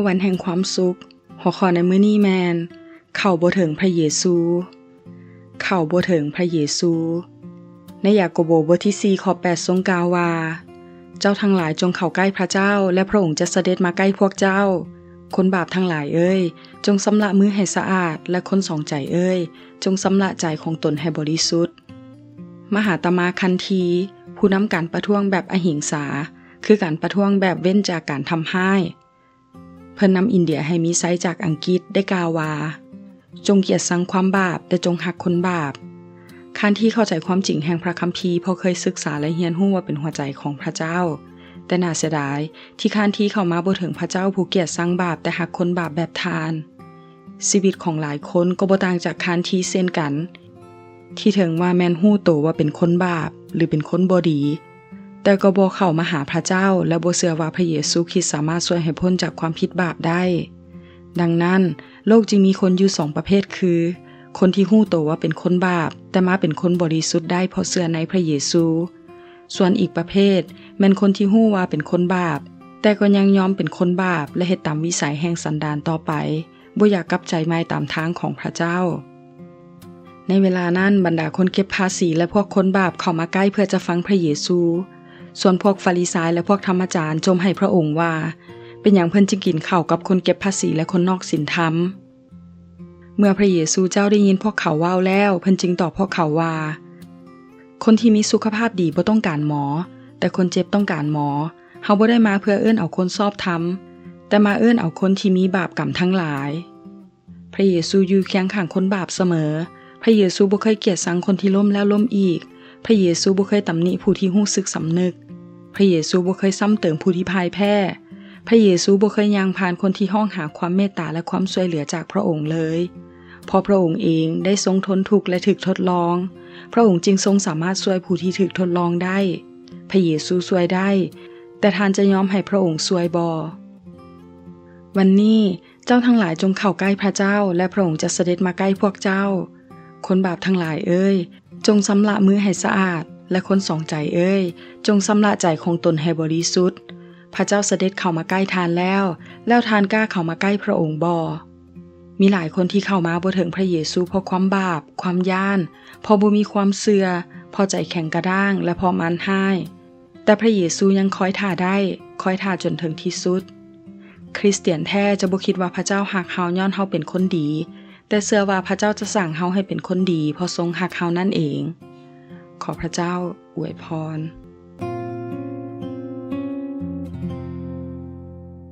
ວັນແຫ່ງຄວາມສຸກ. ຫົວຂໍ້ໃນມື້ນີ້ແມ່ນ ເຂົ້າບໍ່ເຖິງພະເຢຊູ. ເຂົ້າບໍ່ເຖິງພະເຢຊູ. ໃນຢາໂກໂບບົດທີສີ່ ຂໍ້ແປດ ຊົງກ່າວວ່າ, ເຈົ້າທັງຫຼາຍຈົ່ງເຂົ້າໃກ້ພະເຈົ້າ ແລະ ພະອົງຈະສະເດັດມາໃກ້ພວກເຈົ້າ. ຄົນບາບທັງຫຼາຍເອີຍ, ຈົ່ງຊຳລະມືໃຫ້ສະອາດ, ແລະ ຄົນສອງໃຈເອີຍ, ຈົ່ງຊຳລະໃຈຂອງຕົນໃຫ້ບໍລິສຸດ. ມະຫາຕະມາຄັນທີ, ຜູ້ນຳການປະທ້ວງແບບອະຫິງສາ, ຄືການປະທ້ວງແບບເວັ້ນຈາກການທຳຮ້າຍ. ເພິ່ນນຳອິນເດຍໃຫ້ມີໄຊຈາກອັງກິດ ໄດ້ກ່າວວ່າ, ຈົ່ງກຽດຊັງຄວາມບາບ, ແຕ່ຈົ່ງຮັກຄົນບາບ. ຄານທີເຂົ້າໃຈຄວາມຈິງແຫ່ງພະຄຳພີ ເພາະເຄີຍສຶກສາ ແລະ ຮຽນຮູ້ວ່າເປັນຫົວໃຈຂອງພະເຈົ້າ. ແຕ່ໜ້າເສຍດາຍ ທີ່ຄານທີເຂົ້າມາບໍ່ເຖິງພະເຈົ້າຜູ້ກຽດຊັງບາບ ແຕ່ຮັກຄົນບາບແບບທ່ານ. ຊີວິດຂອງຫຼາຍຄົນກໍບໍ່ຕ່າງຈາກຄານທີເຊັ່ນກັນ, ທີ່ເຖິງວ່າແມ່ນຮູ້ໂຕວ່າເປັນຄົນບາບ ຫຼື ເປັນຄົນບໍ່ດີ, ແຕ່ກໍບໍ່ເຂົ້າມາຫາພະເຈົ້າ ແລະ ບໍ່ເຊື່ອວ່າພະເຢຊູຄຣິດສາມາດຊ່ວຍໃຫ້ພົ້ນຈາກຄວາມຜິດບາບໄດ້. ດັ່ງນັ້ນ, ໂລກຈຶ່ງມີຄົນຢູ່ສອງປະເພດຄື, ຄົນທີ່ຮູ້ໂຕວ່າເປັນຄົນບາບ, ແຕ່ມາເປັນຄົນບໍລິສຸດໄດ້ເພາະເຊື່ອໃນພະເຢຊູ. ສ່ວນອີກປະເພດ ແມ່ນຄົນທີ່ຮູ້ວ່າເປັນຄົນບາບ, ແຕ່ກໍຍັງຍອມເປັນຄົນບາບ ແລະ ເຮັດຕາມວິໄສແຫ່ງສັນດານຕໍ່ໄປ, ບໍ່ຢາກກັບໃຈໃໝ່ຕາມທາງຂອງພະເຈົ້າ. ໃນເວລານັ້ນ, ບັນດາຄົນເກັບພາສີ ແລະ ພວກຄົນບາບເຂົ້າມາໃກ້ເພື່ອຈະຟັງພະເຢຊູ. ສ່ວນພວກຟາຣິຊາຍ ແລະ ພວກທຳມະຈານຈົ່ມໃຫ້ພະອົງວ່າ, ເປັນຫຍັງເພິ່ນຈຶ່ງກິນເຂົ້າກັບຄົນເກັບພາສີ ແລະ ຄົນນອກສິນທຳ? ເມື່ອພະເຢຊູເຈົ້າໄດ້ຍິນພວກເຂົາເວົ້າແລ້ວ, ເພິ່ນຈຶ່ງຕອບພວກເຂົາວ່າ, ຄົນທີ່ມີສຸຂະພາບດີບໍ່ຕ້ອງການໝໍ, ແຕ່ຄົນເຈັບຕ້ອງການໝໍ. ເຮົາບໍ່ໄດ້ມາເພື່ອເອີ້ນເອົາຄົນຊອບທຳ, ແຕ່ມາເອີ້ນເອົາຄົນທີ່ມີບາບກຳທັງຫຼາຍ. ພະເຢຊູຢູ່ຄຽງຂ້າງຄົນບາບສະເໝີ. ພະເຢຊູບໍ່ເຄີຍກຽດຊັງຄົນທີ່ລົ້ມແລ້ວລົ້ມອີກ. ພະເຢຊູບໍ່ເຄີຍຕຳໜິຜູ້ທີ່ຮູ້ສຶກສຳນຶກ. ພະເຢຊູບໍ່ເຄີຍຊ້ຳເຕີມຜູ້ທີ່ພ່າຍແພ້. ພະເຢຊູບໍ່ເຄີຍຍ່າງຜ່ານຄົນທີ່ຮ້ອງຫາຄວາມເມດຕາ ແລະ ຄວາມຊ່ວຍເຫຼືອຈາກພະອົງເລີຍ. ເພາະພະອົງເອງໄດ້ຊົງທົນທຸກ ແລະ ຖືກທົດລອງ, ພະອົງຈຶ່ງຊົງສາມາດຊ່ວຍຜູ້ທີ່ຖືກທົດລອງໄດ້. ພະເຢຊູຊ່ວຍໄດ້, ແຕ່ທ່ານຈະຍອມໃຫ້ພະອົງຊ່ວຍບໍ່? ວັນນີ້, ເຈົ້າທັງຫຼາຍຈົ່ງເຂົ້າໃກ້ພະເຈົ້າ ແລະ ພະອົງຈະສະເດັດມາໃກ້ພວກເຈົ້າ. ຄົນບາບທັງຫຼາຍເອີຍ, ຈົ່ງຊຳລະມືໃຫ້ສະອາດ, ແລະ ຄົນສອງໃຈເອີຍ, ຈົ່ງຊຳລະໃຈຂອງຕົນໃຫ້ບໍລິສຸດ. ພະເຈົ້າສະເດັດເຂົ້າມາໃກ້ທ່ານແລ້ວ, ແລ້ວທ່ານກ້າເຂົ້າມາໃກ້ພະອົງບໍ່? ມີຫຼາຍຄົນທີ່ເຂົ້າມາບໍ່ເຖິງພະເຢຊູເພາະຄວາມບາບ, ຄວາມຢ້ານ, ເພາະບໍ່ມີຄວາມເຊື່ອ, ເພາະໃຈແຂງກະດ້າງ ແລະ ເພາະມານຮ້າຍ. ແຕ່ພະເຢຊູຍັງຄອຍຖ້າໄດ້, ຄອຍຖ້າຈົນເຖິງທີ່ສຸດ. ຄຣິສຕຽນແທ້ຈະບໍ່ຄິດວ່າພະເຈົ້າຮັກເຮົາຍ້ອນເຮົາເປັນຄົນດີ, ແຕ່ເຊື່ອວ່າພະເຈົ້າຈະສ້າງເຮົາໃຫ້ເປັນຄົນດີເພາະຊົງຮັກເຮົານັ້ນເອງ. ຂໍພະເຈົ້າອວຍພອນ.